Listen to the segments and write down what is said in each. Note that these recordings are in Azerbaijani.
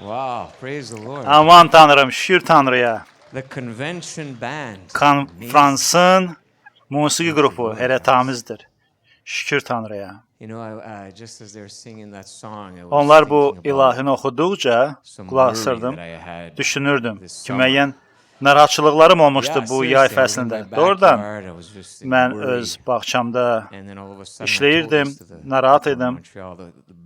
Wow, praise the Lord. Aman Tanrım, şükür Tanrıya. The convention band. Konfransın musiqi qrupu heyrətamizdir. Şükür Tanrıya. You know, I, just as they were singing that song, I was Onlar bu thinking about ilahini oxuduqca some qulaq worry asırdım, that I had düşünürdüm this ki, summer. müəyyən narahatçılıqlarım olmuşdu Yeah, bu yay seriously, I was in my fəslində. Doğrudan backyard, I was just in mən worry. öz bağçamda And then all of a sudden I told işləyirdim, this to the narahat people in idim Montreal, the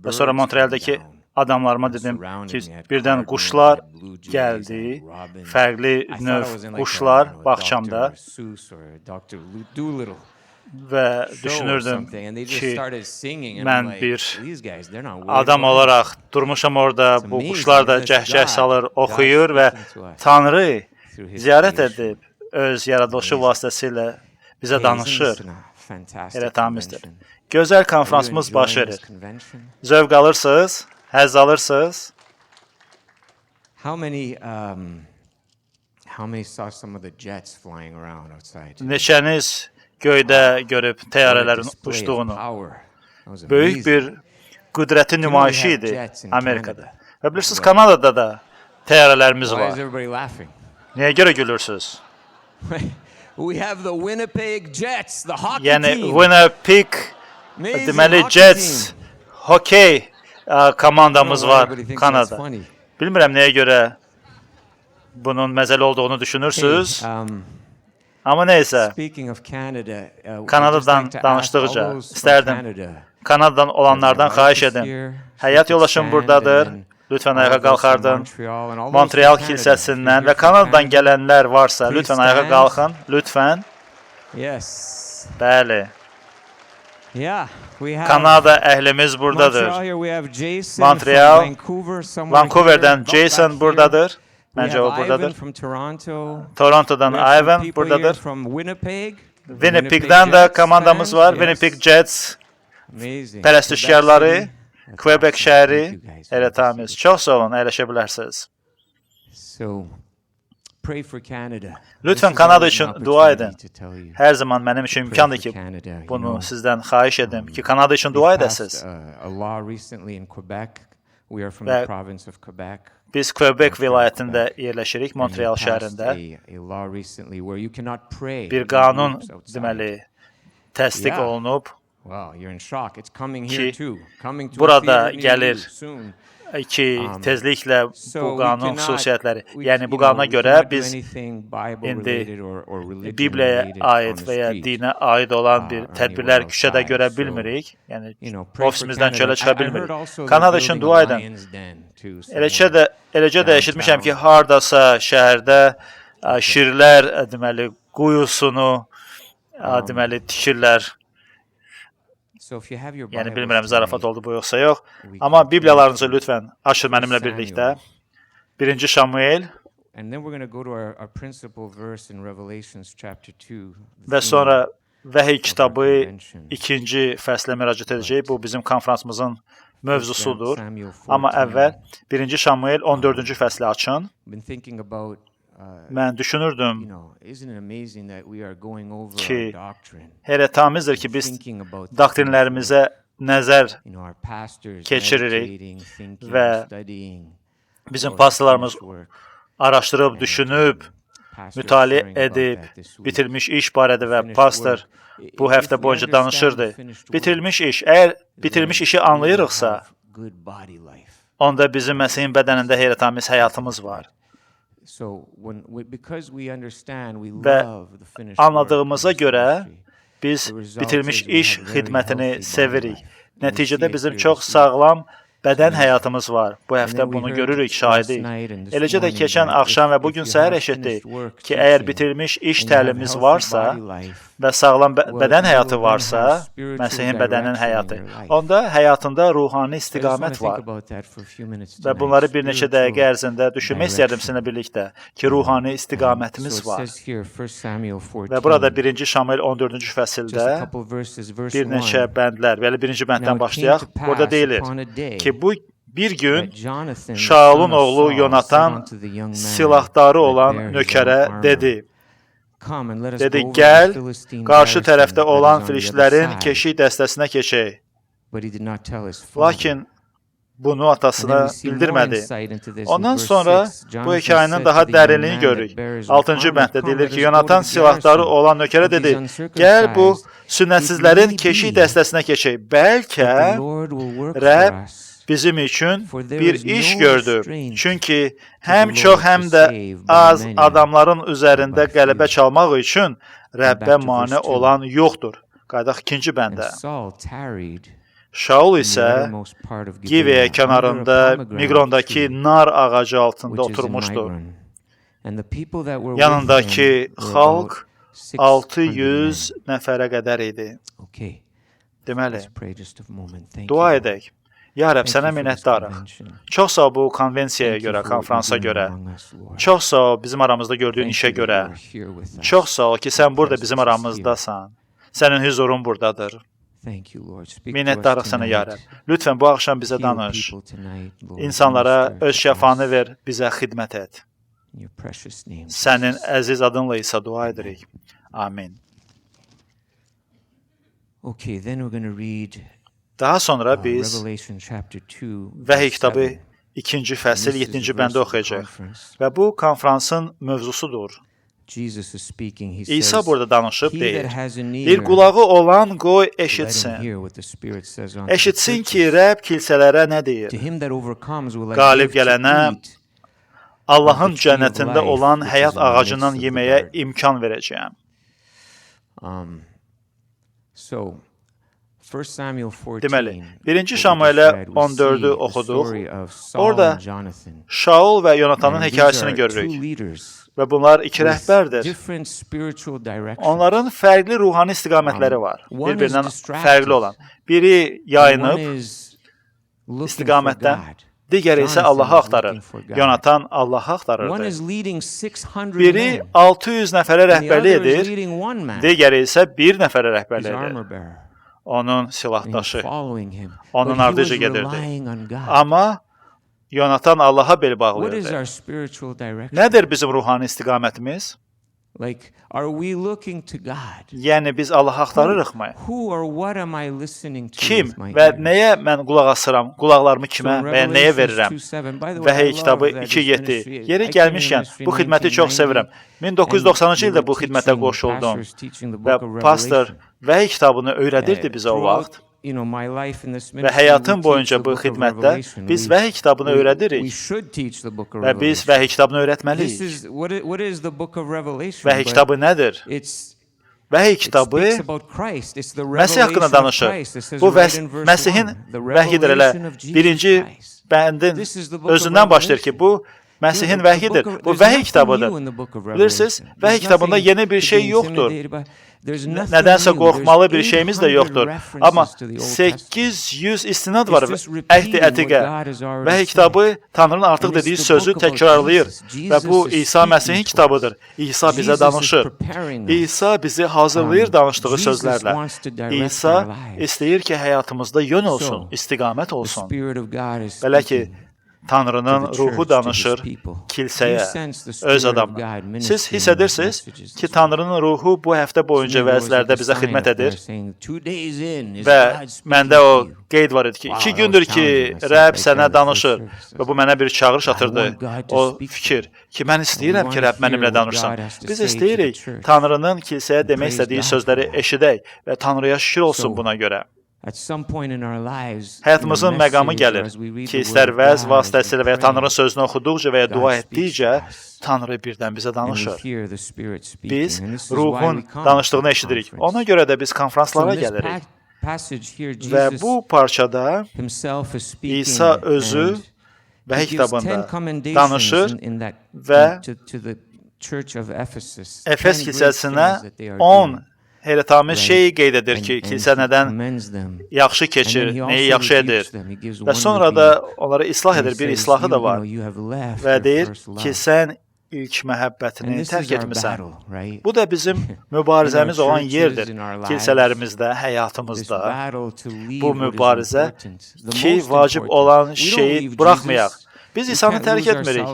və sonra birds came Montrealdəki down adamlarıma and dedim surrounded ki, me. I had birdən cardinals, I quşlar had blue jays, I had gəldi, robins. fərqli I thought I növ was in like a, quşlar you know, a bağçamda Dr. Seuss or a Dr. Doolittle və show or düşünürdüm something, and they just ki, started singing, and I'm mən like, bir these guys, they're not worried adam about olaraq durmuşam orada, bu amazing, quşlar da isn't it? cəhcəh God, salır, God oxuyur və speaking to us Tanrı through his ziyarət creation. edib öz yaradılışı vasitəsilə bizə Hey, isn't danışır. this a fantastic Heyrətamizdir. convention? Gözəl Are you konfransımız baş enjoying verir. this convention? Zövq alırsınız, həzz alırsınız. How many how many saw some of the jets flying around outside today? Neçəniz göydə görüb What a təyyarələrin display of uçduğunu. power. That was Böyük amazing. bir qüdrətin You know we nümayişi have idi jets in Amerikada. Canada Və as bilirsiniz, well. Kanadada da təyyarələrimiz Why is var. everybody laughing? Niyə görə gülürsüz? We have the Winnipeg Jets, the hockey Yəni team. Winnipeg Amazing deməli hockey Jets team. hokey I don't komandamız know why var everybody thinks that's Kanada. funny. Bilmirəm nəyə görə bunun məzəli olduğunu düşünürsüz. Hey, Amma nəysə, speaking of Canada, I'd just Kanadadan like to ask all danışdıqca those from istərdim Canada, Kanadadan my olanlardan wife xahiş is edim. here, so Həyat you could yoldaşım stand, buradadır. and then Lütfən all ayağa those from qalxardın. Montreal and all those from Montreal Canada, if you're kilsəsindən here və from Kanadadan Canada, gələnlər varsa, please lütfən ayağa stand. qalxın. Lütfən. Yes. Bəli. Yeah, we have Kanada əhlimiz buradadır. Montreal here. We have Jason from Montreal, Vancouver, somewhere here, Vancouverdən about Jason back here. buradadır. We Məncə o have Ivan buradadır. from Toronto. Torontodan We have some Ivan people here buradadır. from Winnipeg. The Winnipeg Winnipegdən də Jets komandamız fans. var. Yes. Winnipeg Jets Amazing. Quebec pərəstişkarları, City. That's Quebec awesome. şəhəri Thank you guys. Glad to see heyrətamiz. you. Çox sağ olun, əyləşə bilərsiniz. So pray for Canada. Lütfən This is Kanada always an üçün dua edin. opportunity to tell you. Hər zaman mənim üçün Pray imkandır for ki, Canada. You bunu know, sizdən xahiş edim ki, Kanada üçün they dua passed edəsiniz. a law recently in Quebec. We are from the Və province of Quebec. biz Quebec We're from vilayətində Quebec. yerləşirik, And they Montreal passed şəhərində. a law recently where you cannot pray Bir in qanun groups outside. deməli təsdiq Yeah. olunub Well, you're in shock. It's coming here ki, too. Coming to a burada theater near you gəlir soon. ki, tezliklə bu So we qanun cannot, xüsusiyyətləri, we, yəni bu you know, qanuna we görə cannot do biz anything Bible indi related or religion Bibliyaya related on aid the və ya street dinə aid olan bir or anywhere tədbirlər küçədə outside. görə So, bilmirik. Yəni you know, pray for ofisimizdən Canada. çölə çıxa I heard bilmirik. also they're Kanada üçün building a dua edin. lion's den too Eləcə somewhere də eləcə də eşitmişəm ki, downtown. hardasa şəhərdə şirlər deməli quyusunu deməli tikirlər. So if you have your Yəni Bibles bilmirəm zarafat tonight, oldu bu yoxsa yox. we Amma can turn Bibliyalarınızı to lütfən açın mənimlə 1 birlikdə. Samuel. 1-ci Şamuel And then we're going to go to our principal verse in Revelations chapter 2, the və theme sonra Vəhiy of our kitabı convention. 2-ci fəslə müraciət edəcəyik. Bu bizim konfransımızın 1 mövzusudur. Samuel Amma 14. əvvəl 1-ci Şamuel 14-cü fəsli açın. Been thinking about, Mən you düşünürdüm know, isn't it amazing that we are going over our ki, doctrine, heyrətamizdir ki, biz thinking about the finished work. doktrinlərimizə nəzər You know, our pastors keçiririk meditating, thinking, və studying bizim about the pastorlarımız finished work. araşdırıb, And düşünüb, pastor was mütaliə sharing about edib, that this week. bitirmiş iş barədə The və finished pastor work. bu If həftə we boyunca understand the danışırdı. finished work, Bitirmiş iş, əgər bitirmiş then işi we will anlayırıqsa, have good body life. onda bizim Məsihin bədənində heyrətamiz həyatımız var. So when we, because we understand, we Və love the finished work of anladığımıza this görə ministry. biz The result bitirmiş is we iş have very xidmətini healthy body sevirik. life. And we see Nəticədə it bizim here çox this week. sağlam bədən Amazing. həyatımız var. Bu And həftə then we bunu heard görürük, last şahidik. night and this Eləcə də morning keçən that axşam və if bu gün you səhər have eşitdik finished work ki, əgər teaching bitirmiş iş and you have təlimiz healthy varsa body life, və sağlam well, bədən you will həyatı then have varsa, spiritual Məsihin bədəninin direction in həyatı, your life. onda həyatında ruhani I just want to istiqamət think var. about that for a few minutes Və tonight. bunları bir neçə dəqiqə Spiritual ərzində düşünmək istərdim direction. sizinlə birlikdə ki, ruhani So istiqamətimiz it var. says here, 1 Samuel Və burada 14, 1-ci Şamuel 14-cü just a fəsildə couple verses, verse bir neçə 1. bəndlər, bəli, birinci Now bənddən it came başlayaq. to Burada pass deyilir upon a day ki, bu bir gün that Jonathan, the son Şaulun of oğlu Saul, said Yonatan unto the young man silahdarı that olan bare his own nökərə armor, dedi. Come and let us Dedi, go over to the gəl, Philistine qarşı garrison tərəfdə that is olan on the other filistlərin side. keşik dəstəsinə keçək. But he did not tell his father. Lakin Bunu atasına bildirmədi. Ondan sonra bu hekayənin daha dərinliyini görürük. 6-cı bənddə deyilir ki, Yonatan silahları olan nökərə dedi, gəl bu sünnətsizlərin keşik dəstəsinə keçək. Bəlkə Rəbb bizim üçün bir iş gördü. Çünki həm çox, həm də az adamların üzərində qələbə çalmaq üçün Rəbbə mane olan yoxdur. Qayıdaq 2-ci bəndə. Şaul isə Giveyə kənarında Miqrondakı nar ağacı altında oturmuşdu. Yanındakı xalq 600 nəfərə qədər idi. Deməli, dua edək. Ya Rəbb, sənə minnətdarıq. Çox sağ ol bu konvensiyaya görə, konfransa görə. Çox sağ ol bizim aramızda gördüyün işə görə. Çox sağ ol ki, sən burada bizim aramızdasan. Sənin hüzurun buradadır. Minnətdarıq sənə, ya Rəbb. Lütfən bu axşam bizə danış. İnsanlara öz şəfanı ver, bizə xidmət et. Sənin əziz adınla isə dua edirik. Amin. Daha sonra biz Vəhiy kitabı 2-ci fəsil 7-ci bəndi oxuyacağıq. Və bu konfransın mövzusudur. İsa burada danışıb deyir, bir qulağı olan qoy eşitsin. Eşitsin ki, Rəbb kilsələrə nə deyir? Qalib gələnə Allahın cənnətində olan həyat ağacından yeməyə imkan verəcəyəm. Deməli, 1-ci Şamuelə 14-ü oxuduq. Orada Şaul və Yonatanın hekayəsini görürük. Və bunlar iki rəhbərdir. Onların fərqli ruhani istiqamətləri var. Bir-birindən fərqli olan. Biri yayınıb istiqamətdən, digəri isə Allahı axtarır. Yonatan Allahı axtarırdı. Biri 600 nəfərə rəhbərlik edir, digəri isə bir nəfərə rəhbərlik edir. Onun silahdaşı, onun ardıca gedirdi. Amma Yonatan Allaha bel bağlayırdı. Nədir bizim ruhani istiqamətimiz? Yəni biz Allahı axtarırıqmı? Kim və nəyə mən qulaq asıram? Qulaqlarımı kimə və ya nəyə verirəm? Vəhiy kitabı 2:7. Yeri gəlmişkən, bu xidməti çox sevirəm. 1990-cı ildə bu xidmətə qoşuldum və pastor Vəhiy kitabını öyrədirdi bizə o vaxt. Və həyatım boyunca bu xidmətdə biz Vəhiy kitabını öyrədirik və biz Vəhiy kitabını öyrətməliyik. Vəhiy kitabı nədir? Vəhiy kitabı Məsih haqqında danışır. Bu Məsihin vəhyidir elə. Birinci bəndin özündən başlayır ki, bu Məsihin vəhyidir. Bu vəhiy kitabıdır. Bilirsiniz, vəhiy kitabında yeni bir şey yoxdur. Nədənsə qorxmalı bir şeyimiz də yoxdur. Amma 800 istinad var Əhd-i Ətiqə. Vəhiy kitabı Tanrının artıq dediyi sözü təkrarlayır və bu İsa Məsihin kitabıdır. İsa bizə danışır. İsa bizi hazırlayır danışdığı sözlərlə. İsa istəyir ki, həyatımızda yön olsun, istiqamət olsun. Belə ki, Tanrının ruhu danışır kilsəyə, öz adamına. Siz hiss edirsiniz ki, Tanrının ruhu bu həftə boyunca vəzlərdə bizə xidmət edir və məndə o qeyd var idi ki, 2 gündür ki, Rəbb sənə danışır və bu mənə bir çağırış atırdı. O fikir ki, mən istəyirəm ki, Rəbb mənimlə danışsın. Biz istəyirik Tanrının kilsəyə demək istədiyi sözləri eşidək və Tanrıya şükür olsun buna görə. Həyatımızın məqamı gəlir ki, istər vəz vasitəsilə və ya Tanrının sözünü oxuduqca və ya dua etdikcə Tanrı birdən bizə danışır. Biz ruhun danışdığını eşidirik. Ona görə də biz konfranslara gəlirik. Və bu parçada İsa özü Vəhiy kitabında danışır və Efes kilsəsinə 10 heyrətamiz şeyi qeyd edir ki, kilsə nədən yaxşı keçir, nəyi yaxşı edir. Və sonra da onları islah edir, bir islahı da var. Və deyir ki, sən ilk məhəbbətini tərk etmisən. Bu da bizim mübarizəmiz olan yerdir. Kilsələrimizdə, həyatımızda bu mübarizə ki, vacib olan şeyi buraxmayaq. Biz İsanı tərk etmirik,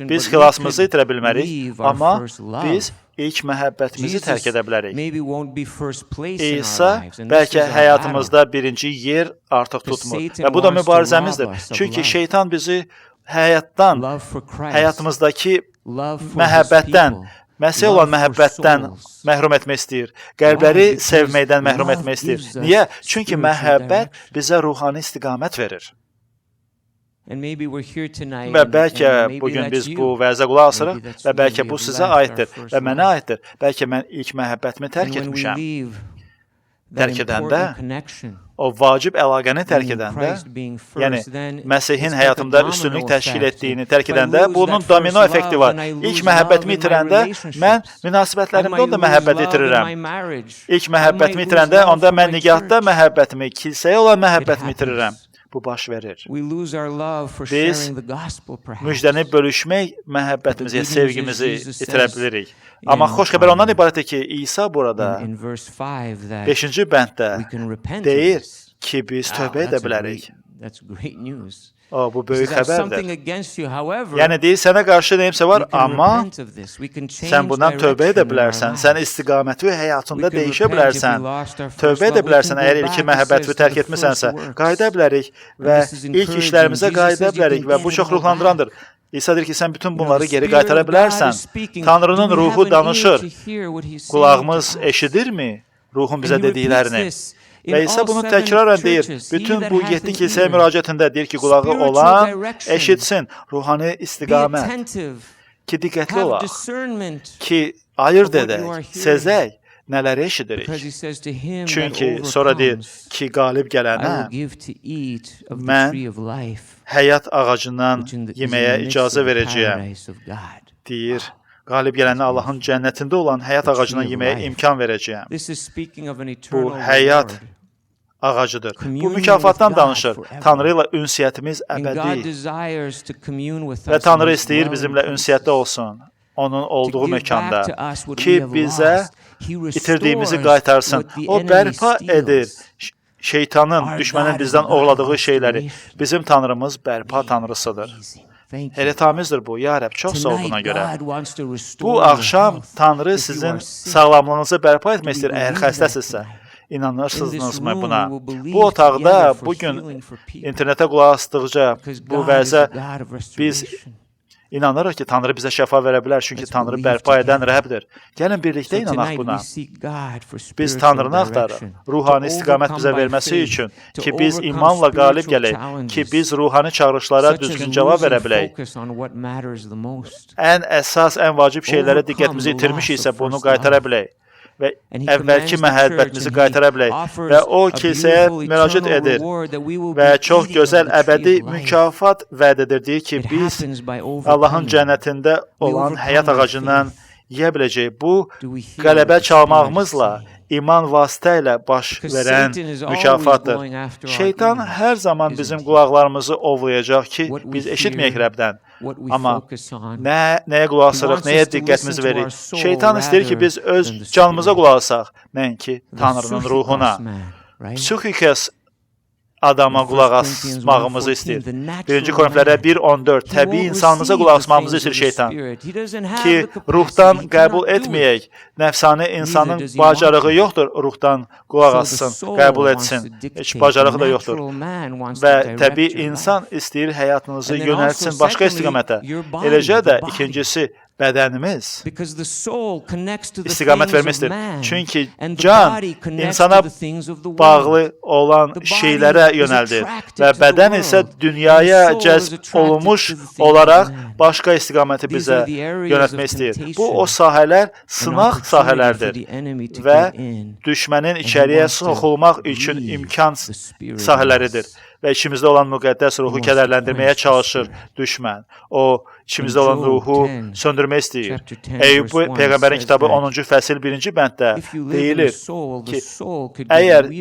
biz xilasımızı itirə bilmərik, amma biz İlk məhəbbətimizi tərk edə bilərik. İsa İsa bəlkə həyatımızda birinci yer artıq tutmur və bu da mübarizəmizdir. Çünki şeytan bizi həyatdan, həyatımızdakı məhəbbətdən, Məsih olan məhəbbətdən məhrum etmək istəyir. Qəlbləri sevməkdən məhrum etmək istəyir. Niyə? Çünki məhəbbət bizə ruhani istiqamət verir. Və bəlkə bugün biz bu vəzə qulaq asırıq və bəlkə bu sizə aiddir və mənə aiddir. Bəlkə mən ilk məhəbbətimi tərk etmişəm. Tərk edəndə, o vacib əlaqəni tərk edəndə, yəni Məsihin həyatımda üstünlük təşkil etdiyini tərk edəndə, bunun domino effekti var. İlk məhəbbətimi itirəndə mən münasibətlərimdə onda məhəbbəti itirirəm. İlk məhəbbətimi itirəndə onda mən nigahda məhəbbətimi, kilsəyə olan məhəbbətimi itirirəm. Bu baş verir. Biz müjdəni bölüşmək məhəbbətimizi, sevgimizi itirə bilirik. Amma xoş xəbər ondan ibarətdir ki, İsa burada 5-ci bənddə deyir ki, biz tövbə edə bilərik. O, bu böyük xəbərdir. Yəni deyir, sənə qarşı nəyimsə var, amma sən bundan tövbə edə bilərsən. Sən istiqaməti həyatında dəyişə bilərsən. Tövbə edə bilərsən, əgər ilki məhəbbəti tərk etmisənsə, qayıda bilərik və ilk işlərimizə qayıda bilərik və bu çox ruhlandırandır. İsa deyir ki, sən bütün bunları geri qaytara bilərsən. Tanrının ruhu danışır. Qulağımız eşidirmi ruhun bizə dediklərini? Və İsa bunu təkrarən deyir. Bütün bu 7 kilsəyə müraciətində deyir ki, qulağı olan eşitsin. Ruhani istiqamət. Ki, diqqətli olaq. Ki, ayırd edək, sezək nələri eşidirik. Çünki sonra deyir ki, qalib gələnə mən həyat ağacından yeməyə icazə verəcəyəm. Deyir, qalib gələnə Allahın cənnətində olan həyat ağacından yeməyə imkan verəcəyəm. Bu həyat ağacıdır. Bu mükafatdan danışır. Tanrı ilə ünsiyyətimiz əbədi. Və Tanrı istəyir bizimlə ünsiyyətdə olsun. Onun olduğu məkanda ki, bizə itirdiyimizi qaytarsın. O bərpa edir şeytanın, düşmənin bizdən oğladığı şeyləri. Bizim Tanrımız bərpa Tanrısıdır. Heyrətamizdir bu, ya Rəbb, çox sağ ol buna görə. Bu axşam Tanrı sizin sağlamlığınızı bərpa etmək istəyir, əgər xəstəsinizsə. İnanırsınızmı buna? Bu otaqda bugün internetə qulaq asdıqca bu vəzə biz inanırıq ki, Tanrı bizə şəfa verə bilər, çünki Tanrı bərpa edən Rəbdir. Gəlin birlikdə inanaq buna. Biz Tanrını axtarırıq, ruhani istiqamət bizə verməsi üçün ki, biz imanla qalib gələk, ki, biz ruhani çağırışlara düzgün cavab verə bilək. Ən əsas, ən vacib şeylərə diqqətimizi itirmişiksə, bunu qaytara bilək və əvvəlki məhəbbətimizi qaytara bilək. Və o kilsəyə müraciət edir və çox gözəl əbədi mükafat vəd edir. Deyir ki, biz Allahın cənnətində olan həyat ağacından yeyə biləcəyik. Bu, qələbə çalmağımızla, iman vasitə ilə baş verən mükafatdır. Şeytan hər zaman bizim qulaqlarımızı ovlayacaq ki, biz eşitməyək Rəbdən. Amma nəyə qulaq asırıq, nəyə diqqətimizi veririk? Şeytan istəyir ki, biz öz canımıza qulaq asaq, nəinki Tanrının ruhuna. Psixikos adama qulaq asmağımızı istəyir. 1-ci Korinflərə 1:14 təbii insanımıza qulaq asmağımızı istəyir şeytan. Ki, ruhdan qəbul etməyək. Nəfsani insanın bacarığı yoxdur ruhdan qulaq assın, qəbul etsin. Heç bacarığı da yoxdur. Və təbii insan istəyir həyatınızı yönəltsin başqa istiqamətə. Eləcə də ikincisi, bədənimiz istiqamət vermək istəyir. Çünki can insana bağlı olan şeylərə yönəldir və bədən isə dünyaya cəzb olunmuş olaraq başqa istiqaməti bizə yönəltmək istəyir. Bu, o sahələr sınaq sahələrdir və düşmənin içəriyə soxulmaq üçün imkan sahələridir. Və içimizdə olan müqəddəs ruhu kədərləndirməyə çalışır düşmən. O, içimizdə olan ruhu söndürmək istəyir. Eyyub Peyğəmbərin kitabı 10-cu fəsil 1-ci bənddə deyilir ki, əgər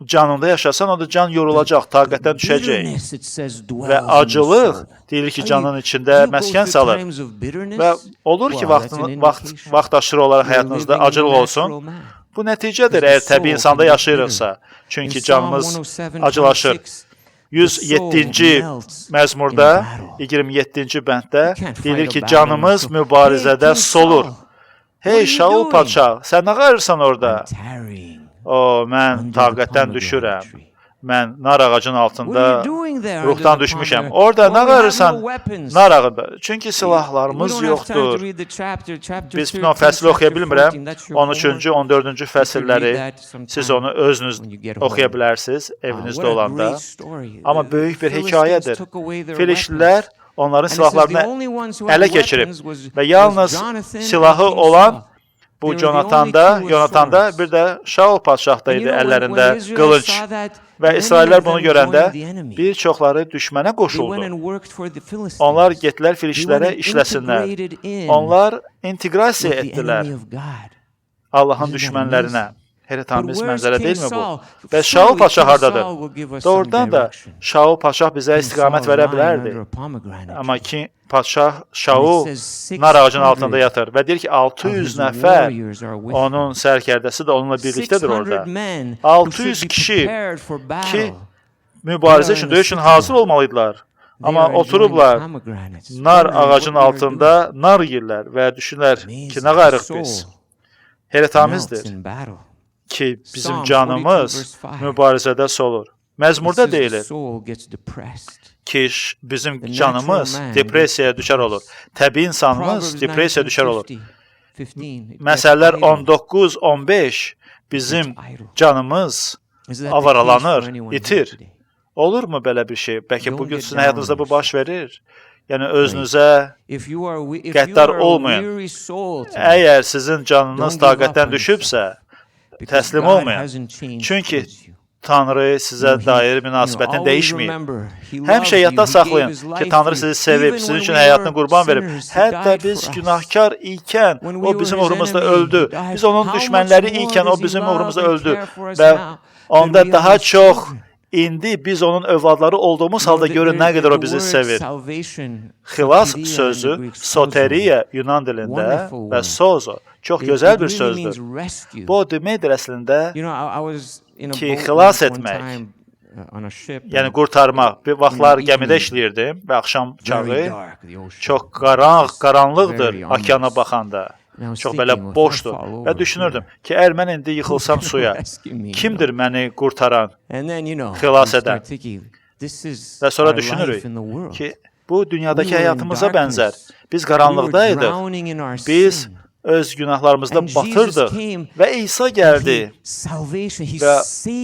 canında yaşasan, o da can yorulacaq, taqətdən düşəcək. Və acılıq deyilir ki, canın içində məskən salır. Və olur ki, vaxt aşırı olaraq həyatınızda acılıq olsun. Bu nəticədir, əgər təbii insanda yaşayırıqsa. Çünki canımız acılaşır. 107-ci məzmurda, 27-ci bənddə deyilir ki, canımız mübarizədə solur. Hey Şaul padşah, sən nə qarırsan orada? O, mən taqətdən düşürəm. Mən nar ağacının altında ruhdan düşmüşəm. Orada nə qarırsan nar ağacında? Çünki silahlarımız yoxdur. Biz bütün o fəsli oxuya bilmirəm. 13-cü, 14-cü fəsilləri siz onu özünüz oxuya bilərsiniz evinizdə olanda. Amma böyük bir hekayədir. Filişlilər onların silahlarını ələ keçirib və yalnız silahı olan bu Jonatanda, bir də Şaul padşahda idi əllərində qılınc. Və İsraillər bunu görəndə bir çoxları düşmənə qoşuldu. Onlar getdilər filişlərə işləsinlər. Onlar inteqrasiya etdilər Allahın düşmənlərinə. Heyrətamiz mənzərə deyilmi bu? Və Şaul padşah hardadır? Doğrudan da Şaul padşah bizə istiqamət verə bilərdi. Amma ki, padşah Şaul nar ağacının altında yatır və deyir ki, 600 nəfər onun sərkərdəsi də onunla birlikdədir orada. 600 kişi ki, mübarizə üçün, döyüş üçün hazır olmalıydılar. Amma oturublar nar ağacının altında nar yeyirlər və düşünürlər ki, nə qayrıq biz. Heyrətamizdir ki, bizim canımız mübarizədə solur. Məzmurda deyilir ki, bizim canımız depressiyaya düşər olur. Təbii insanımız depressiyaya düşər olur. Məsələlər 19-15 bizim canımız avaralanır, itir. Olurmu belə bir şey? Bəlkə bugün sizin həyatınızda bu baş verir. Yəni özünüzə qəddar olmayın. Əgər sizin canınız taqətdən düşübsə, təslim olmayın. Çünki Tanrı sizə dair münasibətini dəyişməyib. Həmişə yadda saxlayın ki, Tanrı sizi sevib, sizin üçün həyatını qurban verib. Hətta biz günahkar ikən o bizim uğrumuzda öldü. Biz onun düşmənləri ikən o bizim uğrumuzda öldü. Və onda daha çox indi biz onun övladları olduğumuz halda görün nə qədər o bizi sevir. Xilas sözü soteriya Yunan dilində və sozo çox gözəl bir sözdür. Bu o deməkdir əslində ki, xilas etmək, yəni qurtarmaq. Bir vaxtlar gəmidə işləyirdim və axşam çağı çox qaranlıqdır okeana baxanda. Çox belə boşdur və düşünürdüm ki, əgər mən indi yıxılsam suya, kimdir məni qurtaran, xilas edən? Və sonra düşünürük ki, bu dünyadakı həyatımıza bənzər. Biz qaranlıqdaydıq, biz öz günahlarımızda batırdıq və İsa gəldi və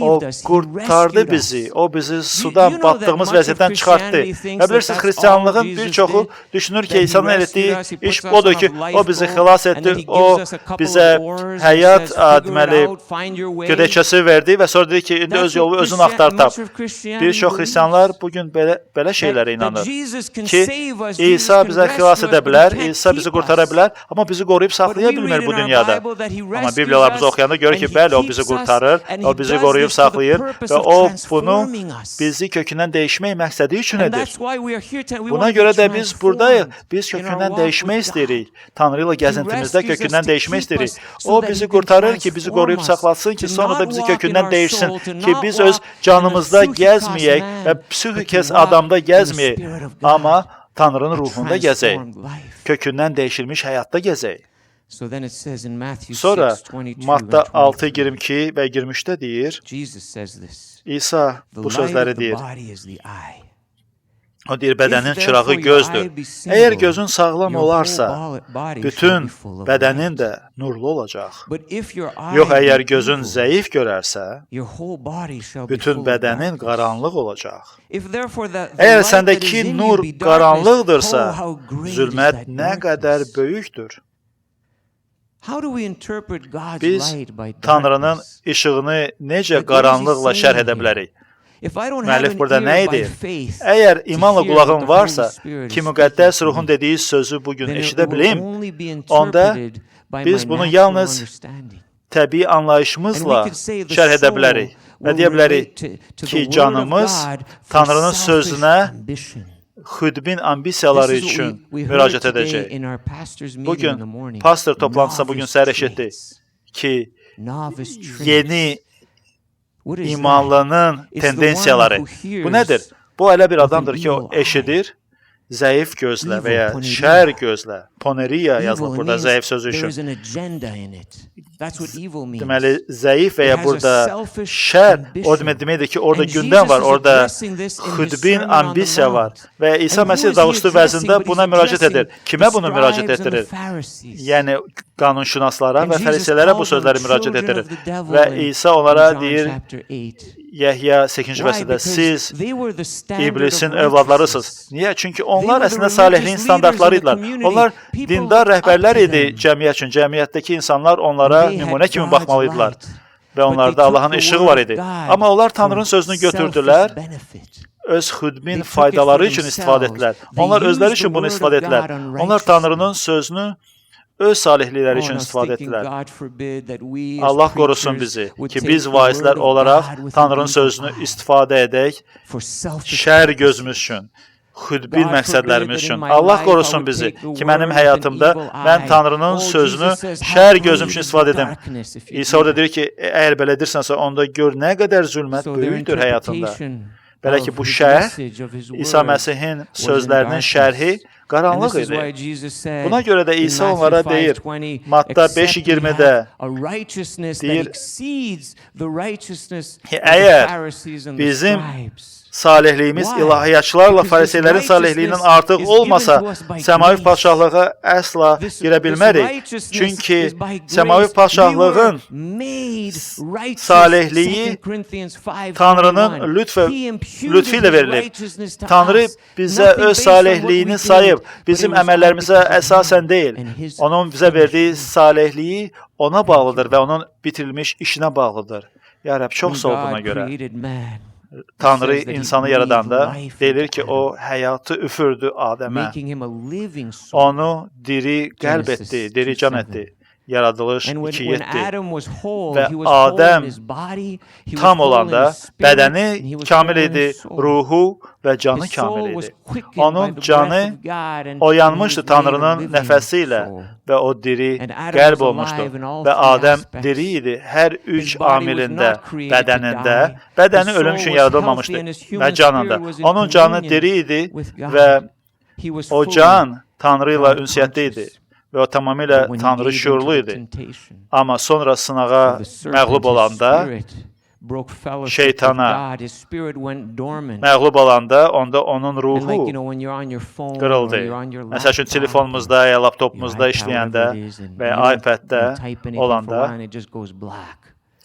o qurtardı bizi, o bizi sudan batdığımız vəziyyətdən çıxartdı. Və bilirsiniz, xristianlığın bir çoxu düşünür ki, İsa'nın etdiyi iş odur ki, o bizi xilas etdi, o bizə həyat deməli, gödəkçəsi verdi və sonra dedi ki, indi öz yolu özün axtar tap. Bir çox xristianlar bugün belə şeylərə inanır ki, İsa bizə xilas edə bilər, İsa bizi qurtara bilər, amma bizi qoruyub saxlaya bilmir bu dünyada. Amma Bibliyalarımızı oxuyanda görür ki, bəli, o bizi qurtarır, o bizi qoruyub saxlayır və o bunu bizi kökündən dəyişmək məqsədi üçün edir. Buna görə də biz buradayıq, biz kökündən dəyişmək istəyirik. Tanrı ilə gəzintimizdə kökündən dəyişmək istəyirik. O bizi qurtarır ki, bizi qoruyub saxlasın ki, sonra da bizi kökündən dəyişsin ki, biz öz canımızda gəzməyək və psixikes adamda gəzməyək, amma Tanrının ruhunda gəzək, kökündən dəyişilmiş həyatda gəzək. Sonra Matta 6:22 və 23-də deyir, İsa bu sözləri deyir. O deyir, bədənin çırağı gözdür. Əgər gözün sağlam olarsa, bütün bədənin də nurlu olacaq. Yox, əgər gözün zəif görərsə, bütün bədənin qaranlıq olacaq. Əgər səndəki nur qaranlıqdırsa, zülmət nə qədər böyükdür. Biz Tanrının işığını necə qaranlıqla şərh edə bilərik? Müəllif burada nə edir? Əgər imanla qulağın varsa ki, müqəddəs ruhun dediyi sözü bugün eşidə bilim, onda biz bunu yalnız təbii anlayışımızla şərh edə bilərik və deyə bilərik ki, canımız Tanrının sözünə xüdbin ambisiyaları üçün müraciət edəcək. Bugün pastor toplantısında bugün səhər eşitdik ki, yeni imanlının tendensiyaları. Bu nədir? Bu elə bir adamdır ki, o eşidir Zəif gözlə və ya şər gözlə. Poneriya yazılıb burada zəif sözü üçün. Deməli, zəif və ya burada şər, o deməkdir ki, orada gündəm var, orada xüdbin ambisiya var. Və İsa Məsih Dağüstü vəzində buna müraciət edir. Kimə bunu müraciət etdirir? Yəni, qanunşünaslara və fərisələrə bu sözləri müraciət etdirir. Və İsa onlara deyir, Yəhya 8-ci fəsildə, siz iblisin övladlarısınız. Niyə? Çünki onlar əslində salihliyin standartları idilər. Onlar dindar rəhbərlər idi cəmiyyət üçün. Cəmiyyətdəki insanlar onlara nümunə kimi baxmalıydılar. Və onlarda Allahın işığı var idi. Amma onlar Tanrının sözünü götürdülər, öz xüdmin faydaları üçün istifadə etdilər. Onlar özləri üçün bunu istifadə etdilər. Onlar Tanrının sözünü öz salihlikləri üçün istifadə etdilər. Allah qorusun bizi ki, biz vaizlər olaraq Tanrının sözünü istifadə edək şər gözümüz üçün, xüdbin məqsədlərimiz üçün. Allah qorusun bizi ki, mənim həyatımda mən Tanrının sözünü şər gözüm üçün istifadə edim. İsa orada deyir ki, əgər belə edirsənsə, onda gör nə qədər zülmət böyükdür həyatında. Belə ki, bu şərh, İsa Məsihin sözlərinin şərhi qaranlıq idi. Buna görə də İsa onlara deyir, Matta 5:20-də deyir ki, əgər bizim salihliyimiz ilahiyyatçılarla fariseylərin salihliyindən artıq olmasa, səmavi padşahlığa əsla girə bilmərik. Çünki səmavi padşahlığın salihliyi Tanrının lütfü ilə verilib. Tanrı bizə öz salihliyini sayıb, bizim əməllərimizə əsasən deyil. Onun bizə verdiyi salihliyi ona bağlıdır və onun bitirilmiş işinə bağlıdır. Ya Rəbb, çox sağ ol buna görə. Tanrı insanı yaradanda deyilir ki, o həyatı üfürdü Adəmə. Onu diri qəlb etdi, diri can etdi. Yaradılış 2:7. Və Adəm tam olanda bədəni kamil idi, ruhu və canı kamil idi. Onun canı oyanmışdı Tanrının nəfəsi ilə və o diri qəlb olmuşdu. Və Adəm diri idi hər üç amilində, bədənində, bədəni ölüm üçün yaradılmamışdı və canında. Onun canı diri idi və o can Tanrı ilə ünsiyyətdə idi. Və o tamamilə Tanrı şüurlu idi. Amma sonra sınağa məğlub olanda, şeytana məğlub olanda, onda onun ruhu qırıldı. Məsəl üçün, telefonumuzda ya laptopumuzda işləyəndə və ya iPad-də olanda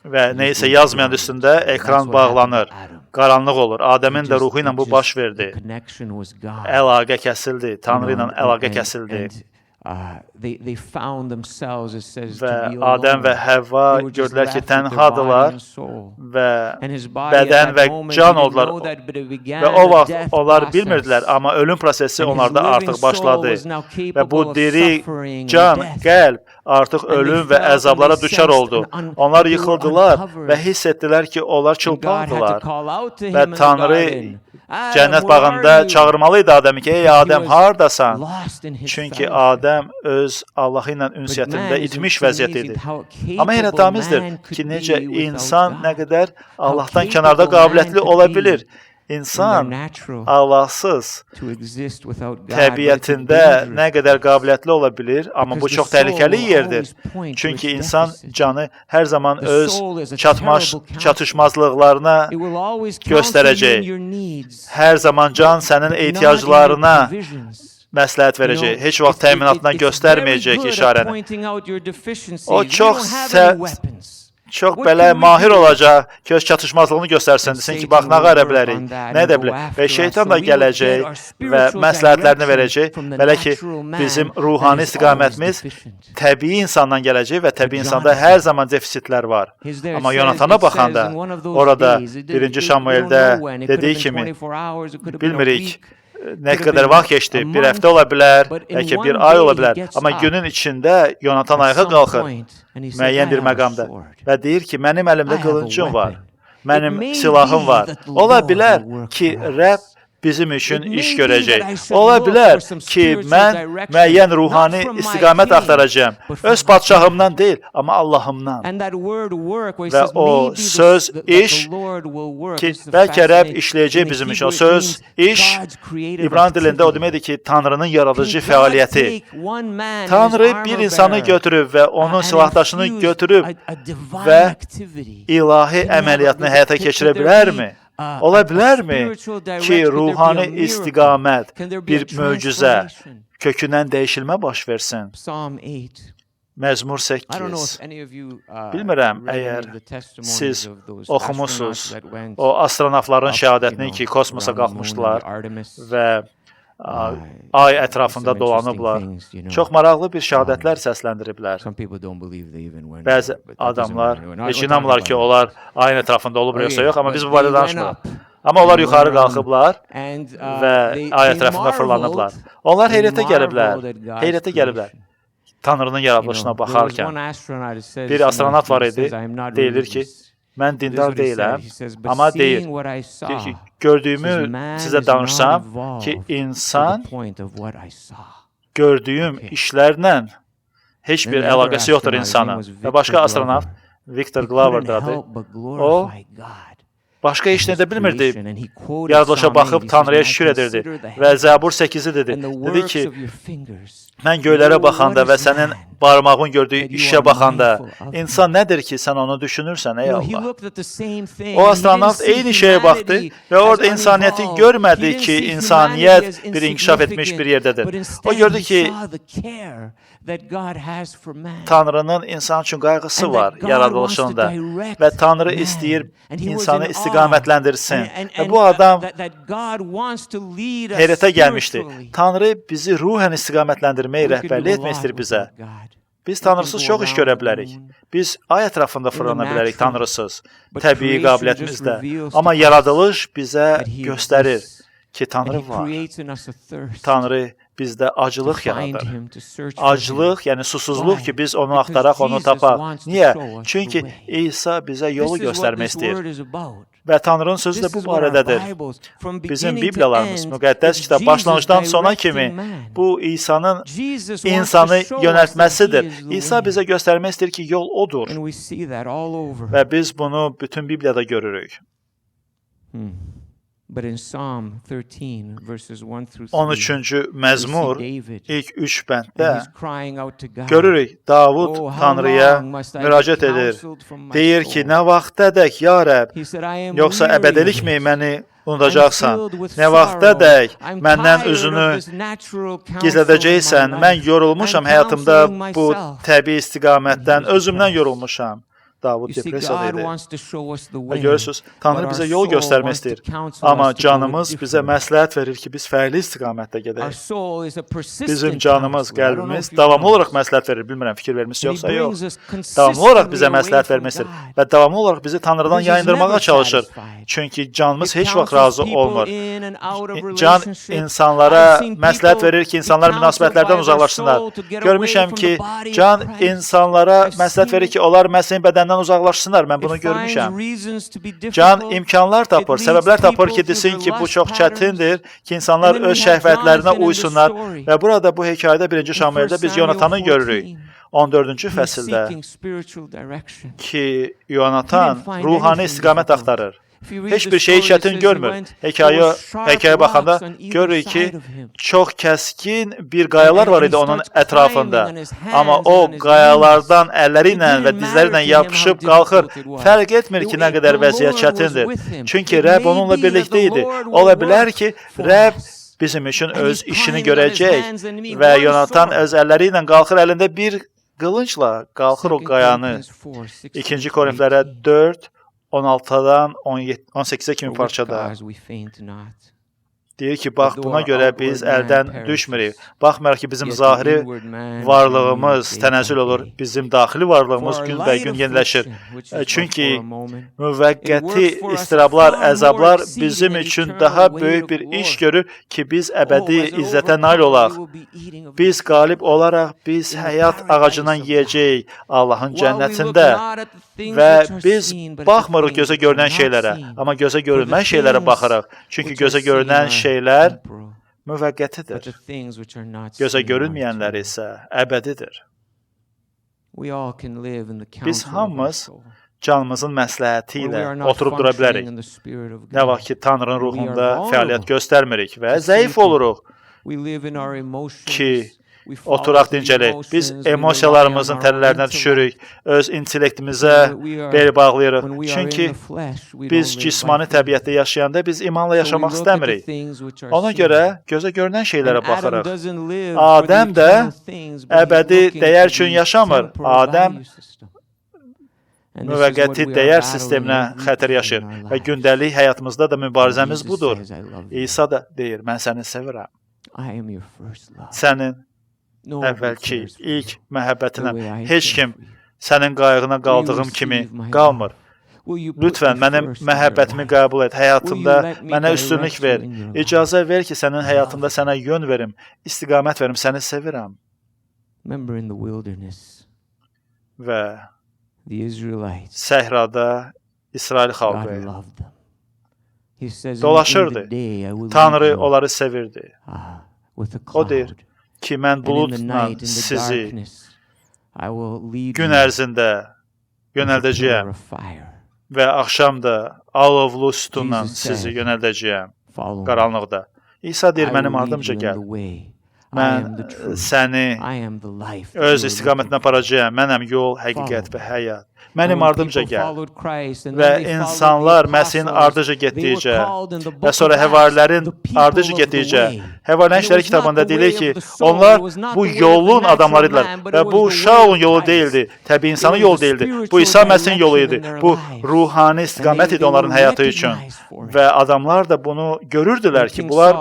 və nə isə yazmayan üstündə ekran bağlanır, qaranlıq olur. Adəmin də ruhu ilə bu baş verdi. Əlaqə kəsildi, Tanrı ilə əlaqə kəsildi. Və Adəm və Həvva gördülər ki, tənhadılar və bədən və can oldular. Və o vaxt onlar bilmirdilər, amma ölüm prosesi onlarda artıq başladı. Və bu diri can, qəlb artıq ölüm və əzablara düçar oldu. Onlar yıxıldılar və hiss etdilər ki, onlar çılpaqdılar. Və Tanrı cənnət bağında çağırmalı idi Adəmi ki, ey Adəm, hardasan? Çünki Adəm öz Allahı ilə ünsiyyətində itmiş vəziyyət idi. Amma heyrətamizdir ki, necə insan nə qədər Allahdan kənarda qabiliyyətli ola bilir. İnsan Allahsız təbiətində nə qədər qabiliyyətli ola bilir, amma bu çox təhlükəli yerdir. Çünki insan canı hər zaman öz çatışmazlıqlarına göstərəcək. Hər zaman can sənin ehtiyaclarına məsləhət verəcək, heç vaxt təminatına göstərməyəcək işarəni. O çox belə mahir olacaq ki, öz çatışmazlığını göstərsin, desin ki, bax, nə görə bilərik, nə edə bilərik. Və şeytan da gələcək və məsləhətlərini verəcək. Belə ki, bizim ruhani istiqamətimiz təbii insandan gələcək və təbii insanda hər zaman defisitlər var. Amma Yonatana baxanda, orada 1-ci Şamueldə dediyi kimi, bilmirik, nə qədər vaxt keçdi, bir həftə ola bilər, bəlkə bir ay ola bilər. Amma günün içində Yonatan ayağa qalxır müəyyən bir məqamda və deyir ki, mənim əlimdə qılıncım var, mənim silahım var. Ola bilər ki, Rəbb bizim üçün iş görəcək. Ola bilər ki, mən müəyyən ruhani istiqamət axtaracağam. Öz padşahımdan deyil, amma Allahımdan. Və o söz iş ki, bəlkə Rəbb işləyəcək bizim üçün. O söz iş İbrani dilində o deməkdir ki, Tanrının yaradıcı fəaliyyəti. Tanrı bir insanı götürüb və onun silahdaşını götürüb və ilahi əməliyyatını həyata keçirə bilərmi? Ola bilərmi ki, ruhani istiqamət, bir möcüzə, kökündən dəyişilmə baş versin? Məzmur 8. Bilmirəm, əgər siz oxumusunuz o astronavtların şəhadətini ki, kosmosa qalxmışdılar və ay ətrafında dolanıblar. Çox maraqlı bir şəhadətlər səsləndiriblər. Bəzi adamlar heç inanmırlar ki, onlar ayın ətrafında olub yoxsa yox, amma biz bu barədə danışmırıq. Amma onlar yuxarı qalxıblar və ay ətrafında fırlanıblar. Onlar heyrətə gəliblər. Heyrətə gəliblər. Tanrının yaradılışına baxarkən bir astronavt var idi, deyilir ki, mən dindar deyiləm, amma deyir ki, gördüyümü sizə danışsam ki, insan gördüyüm işlərlə heç bir əlaqəsi yoxdur insanın. Və başqa astronavt Victor Glover'dır adı. O, başqa heç nə edə bilmirdi. Yaradılışa baxıb Tanrıya şükür edirdi. Və Zəbur 8-i dedi. Dedi ki, mən göylərə baxanda və sənin barmağın gördüyü işə baxanda, insan nədir ki, sən onu düşünürsən, ey Allah? O astronavt eyni şeyə baxdı və orada insaniyyəti görmədi ki, insaniyyət bir inkişaf etmiş bir yerdədir. O gördü ki, Tanrının insan üçün qayğısı var yaradılışında və Tanrı istəyir insanı istiqamətləndirsin. Və bu adam heyrətə gəlmişdi. Tanrı bizi ruhən istiqamətləndirməyi, rəhbərlik etmək istəyir bizə. Biz Tanrısız çox iş görə bilərik. Biz ay ətrafında fırlana bilərik Tanrısız, təbii qabiliyyətimizdə. Amma yaradılış bizə göstərir ki, Tanrı var. Tanrı bizdə acılıq yaradır. Aclıq, yəni susuzluq ki, biz onu axtaraq, onu tapaq. Niyə? Çünki İsa bizə yolu göstərmək istəyir. Və Tanrının sözü də bu barədədir. Bizim Bibliyalarımız, müqəddəs kitab başlanğıcdan sona kimi bu İsa'nın insanı yönəltməsidir. İsa bizə göstərmək istəyir ki, yol odur. Və biz bunu bütün Bibliyada görürük. 13-cü məzmur ilk 3 bənddə görürük, Davud Tanrıya müraciət edir. Deyir ki, nə vaxtadək, ya Rəbb, yoxsa əbədilikmi məni unudacaqsan? Nə vaxtadək məndən üzünü gizlədəcəksən? Mən yorulmuşam həyatımda bu təbii istiqamətdən, özümdən yorulmuşam. Davud depressiyada idi. Və görürsünüz, Tanrı bizə yol göstərmək istəyir. Amma canımız bizə məsləhət verir ki, biz fərqli istiqamətdə gedək. Bizim canımız, qəlbimiz davamlı olaraq məsləhət verir. Bilmirəm, fikir vermişsiniz yoxsa yox. Davamlı olaraq bizə məsləhət vermək istəyir və davamlı olaraq bizi Tanrıdan yayındırmağa çalışır. Çünki canımız heç vaxt razı olmur. Can insanlara məsləhət verir ki, insanlar münasibətlərdən uzaqlaşsınlar. Görmüşəm ki, can insanlara məsləhət verir ki, onlar Məsihin bədənindən uzaqlaşsınlar. Mən bunu görmüşəm. Can imkanlar tapır, səbəblər tapır ki, desin ki, bu çox çətindir ki, insanlar öz şəhvətlərinə uysunlar. Və burada bu hekayədə 1-ci Şamueldə biz Yonatanı görürük. 14-cü fəsildə ki, Yonatan ruhani istiqamət axtarır. Heç bir şeyi çətin görmür. Hekayəyə baxanda görürük ki, çox kəskin bir qayalar var idi onun ətrafında. Amma o qayalardan əlləri ilə və dizləri ilə yapışıb qalxır. Fərq etmir ki, nə qədər vəziyyət çətindir. Çünki Rəbb onunla birlikdə idi. Ola bilər ki, Rəbb bizim üçün öz işini görəcək və Yonatan öz əlləri ilə qalxır, əlində bir qılıncla qalxır o qayanı. 2-ci Korinflərə 4, 16-dan 18-ə kimi parçada deyir ki, bax, buna görə biz əldən düşmürük. Baxmayaraq ki, bizim zahiri varlığımız tənəzzül olur, bizim daxili varlığımız günbəgün yeniləşir. Çünki müvəqqəti istirablar, əzablar bizim üçün daha böyük bir iş görür ki, biz əbədi izzətə nail olaq. Biz qalib olaraq, biz həyat ağacından yeyəcəyik Allahın cənnətində və biz baxmırıq gözə görünən şeylərə, amma gözə görünmən şeylərə baxırıq. Çünki gözə görünən şeylər şeylər müvəqqətidir. Gözə görünməyənlər isə əbədidir. Biz hamımız canımızın məsləhəti ilə oturub dura bilərik. Nə vaxt ki, Tanrının ruhunda fəaliyyət göstərmirik və zəif oluruq ki, oturaq dincələk. Biz emosiyalarımızın tələlərinə düşürük, öz intellektimizə bel bağlayırıq. Çünki biz cismani təbiətdə yaşayanda biz imanla yaşamaq istəmirik. Ona görə gözə görünən şeylərə baxırıq. Adəm də əbədi dəyər üçün yaşamır. Adəm müvəqqəti dəyər sisteminə xəttər yaşayır və gündəlik həyatımızda da mübarizəmiz budur. İsa da deyir, mən səni sevirəm. Sənin əvvəlki ilk məhəbbətinə heç kim sənin qayğına qaldığım kimi qalmır. Lütfən mənim məhəbbətimi qəbul et, həyatımda mənə üstünlük ver. İcazə ver ki, sənin həyatında sənə yön verim, istiqamət verim, səni sevirəm. Və səhrada İsrail xalqı dolaşırdı. Tanrı onları sevirdi. O deyir ki, mən buludla sizi gün ərzində yönəldəcəyəm və axşam da alovlu sütunla sizi yönəldəcəyəm qaranlıqda. İsa deyir, mənim ardımca gəl. Mən səni öz istiqamətinə aparacağam. Mənəm yol, həqiqət və həyat. Mənim ardımca gəl. Və insanlar Məsihin ardıca getdikcə və sonra həvarilərin ardıca getdikcə, Həvarilərin İşləri kitabında deyilir ki, onlar bu yolun adamları idilər və bu Şaulun yolu deyildi, təbii insanın yolu deyildi. Bu İsa Məsihin yolu idi. Bu ruhani istiqamət idi onların həyatı üçün. Və adamlar da bunu görürdülər ki, bunlar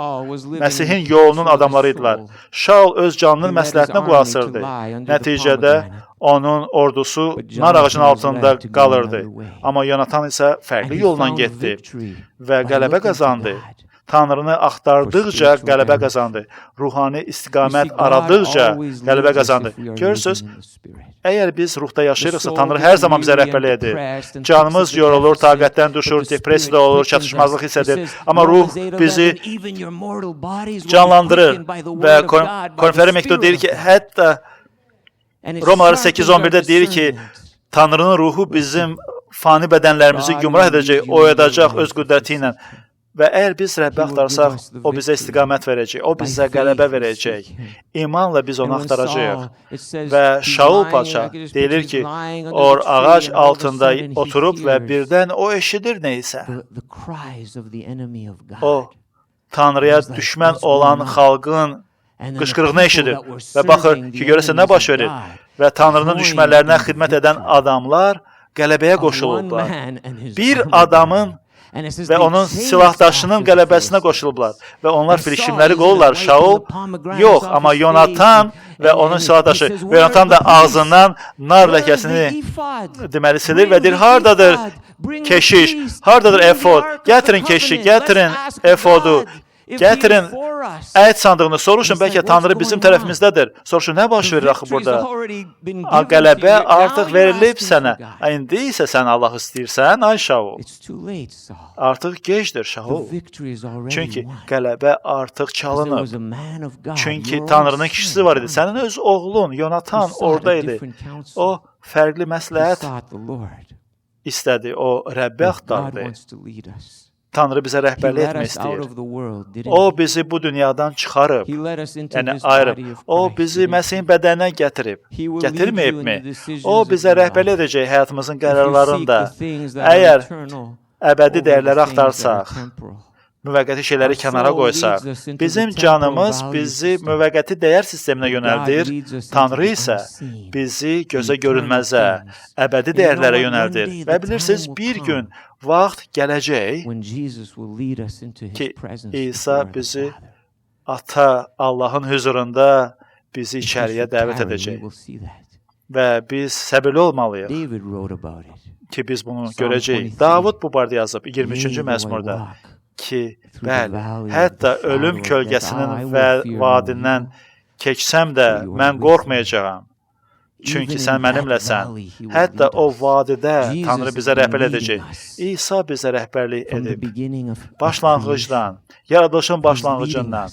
Məsihin yolunun adamları idilər. Şaul öz canının məsləhətinə qulaq asırdı. Nəticədə onun ordusu nar ağacının altında qalırdı. Amma Yonatan isə fərqli yolla getdi və qələbə qazandı. Tanrını axtardıqca qələbə qazandı. Ruhani istiqamət aradıqca qələbə qazandı. Görürsünüz, əgər biz ruhda yaşayırıqsa, Tanrı hər zaman bizə rəhbərlik edir. Canımız yorulur, taqətdən düşür, depressiyada olur, çatışmazlıq hiss edir. Amma ruh bizi canlandırır və Korinflərə məktubu deyir ki, hətta Romalılar 8:11-də deyir ki, Tanrının ruhu bizim fani bədənlərimizi gümrah edəcək, oyadacaq öz qüdrəti ilə. Və əgər biz Rəbbi axtarsaq, o bizə istiqamət verəcək, o bizə qələbə verəcək. İmanla biz onu axtaracağıq. Və Şaul padşah deyilir ki, o ağac altında oturub və birdən o eşidir nə isə. O, Tanrıya düşmən olan xalqın qışqırığını eşidir və baxır ki, görəsən nə baş verir. Və Tanrının düşmənlərinə xidmət edən adamlar qələbəyə qoşulublar. Bir adamın və onun silahdaşının qələbəsinə qoşulublar və onlar Filiştimləri qovurlar. Şaul yox, amma Yonatan və onun silahdaşı. Və Yonatan da ağzından nar ləkəsini deməli silir və deyir, hardadır keşiş, hardadır efod? Gətirin keşişi, gətirin efodu, gətirin əhd sandığını, soruşun, bəlkə Tanrı bizim tərəfimizdədir. Soruşun, nə baş verir axı burada? Qələbə artıq verilib sənə. İndi isə sən Allah istəyirsən, ay Şaul. Artıq gecdir, Şaul. Çünki qələbə artıq çalınıb. Çünki Tanrının kişisi var idi. Sənin öz oğlun Yonatan orada idi. O fərqli məsləhət istədi. O Rəbbi axtardı. Tanrı bizə rəhbərlik etmək istəyir. O bizi bu dünyadan çıxarıb, yəni ayırıb. O bizi Məsihin bədəninə gətirib. Gətirməyibmi? O bizə rəhbərlik edəcək həyatımızın qərarlarında. Əgər əbədi dəyərləri axtarsaq, müvəqqəti şeyləri kənara qoysaq, bizim canımız bizi müvəqqəti dəyər sisteminə yönəldir, Tanrı isə bizi gözə görünməzə, əbədi dəyərlərə yönəldir. Və bilirsiniz, bir gün vaxt gələcək ki, İsa bizi Ata Allahın hüzurunda bizi içəriyə dəvət edəcək. Və biz səbirli olmalıyıq ki, biz bunu görəcəyik. Davud bu barədə yazıb 23-cü məzmurda ki, bəli, hətta ölüm kölgəsinin və vadindən keçsəm də mən qorxmayacağam. Çünki sən mənimləsən. Hətta o vadidə Tanrı bizə rəhbərlik edəcək. İsa bizə rəhbərlik edib. Başlanğıcdan, yaradılışın başlanğıcından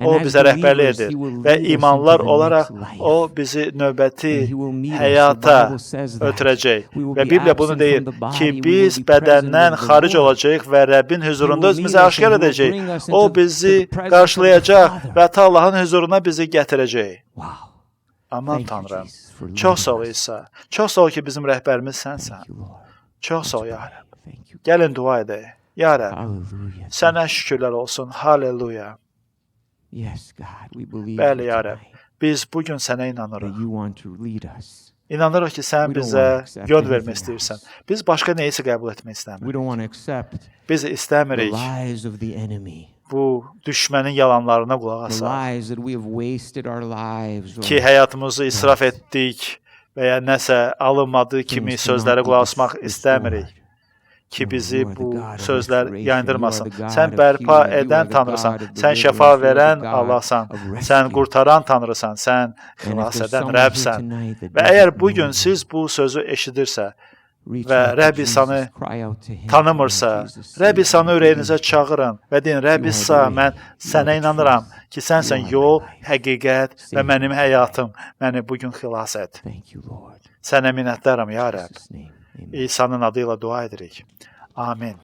o bizə rəhbərlik edir və imanlılar olaraq o bizi növbəti həyata ötürəcək. Və Bibliya bunu deyir ki, biz bədəndən xaric olacağıq və Rəbbin hüzurunda özümüzü aşkar edəcəyik. O bizi qarşılayacaq və ata Allahın hüzuruna bizi gətirəcək. Aman Tanrım, çox sağ ol İsa. Çox sağ ol ki, bizim rəhbərimiz sənsən. Çox sağ ol, ya Rəbb. Gəlin dua edək. Ya Rəbb, sənə şükürlər olsun. Halleluya. Bəli, ya Rəbb, biz bu gün sənə inanırıq. İnanırıq ki, sən bizə yön vermək istəyirsən. Biz başqa nəyisə qəbul etmək istəmirik. Biz istəmirik bu düşmənin yalanlarına qulaq asaq ki, həyatımızı israf etdik və ya nəsə alınmadığı kimi sözlərə qulaq asmaq istəmirik ki, bizi bu sözlər yayındırmasın. Sən bərpa edən Tanrısan, sən şəfa verən Allahsan, sən qurtaran Tanrısan, sən xilas edən Rəbsən. Və əgər bu gün siz bu sözü eşidirsə və Rəbb İsanı tanımırsa, Rəbb İsanı ürəyinizə çağırın və deyin, Rəbb İsa, mən sənə inanıram ki, sənsən yol, həqiqət və mənim həyatım. Məni bu gün xilas et. Sənə minnətdaram, ya Rəbb. İsa'nın adı ilə dua edirik. Amin.